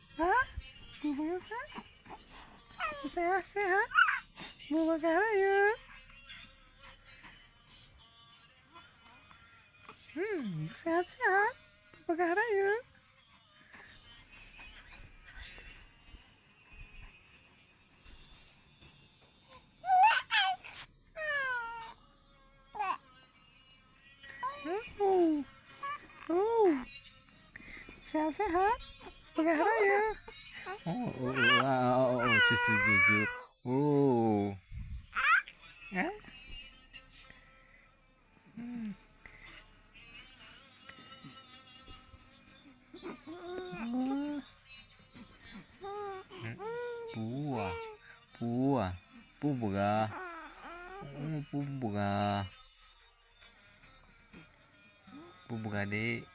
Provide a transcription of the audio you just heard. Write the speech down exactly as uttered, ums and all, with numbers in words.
Ha? Bubaga sehat? Sehat-sehat? Bubaga rayeuk? Hmm, sehat-sehat. Bubaga rayeuk? Oh. Oh. Sehat-sehat. Bubaga rayeuk? Oh, oh, oh, ah, oh, oh, oh, cu, cu, cu, cu. Oh. Eh? Hmm. Pua, pua, pubra, pubra, pubra dek.